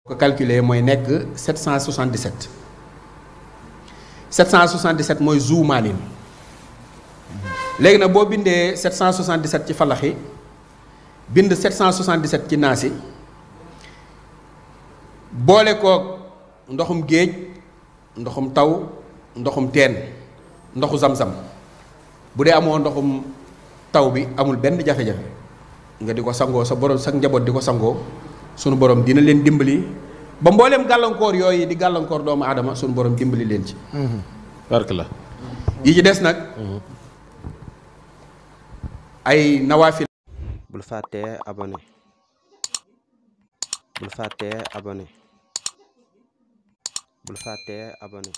ko calculer mooy nekk 777 777 mooy Zuu Maalin léegi nag boo bindee 777 ci falaxi bind 777 ci naasi boole koog ndoxum géej ndoxum taw ndoxum teen ndoxu zam-zam bu dee amoo ndoxum taw bi amul benn jafe-jafe nga di ko sangoo sa borom sa njaboot di ko sangoo sunu borom dina leen dimbali ba mbooleem gàllankoor yooyu di gàllankoor doomu aadama sunu borom dimbali leen ci. barke la. yi ci des nag. ay nawaafil. bul fàttee abonné. bul fàttee abonné. bul fàttee abonné.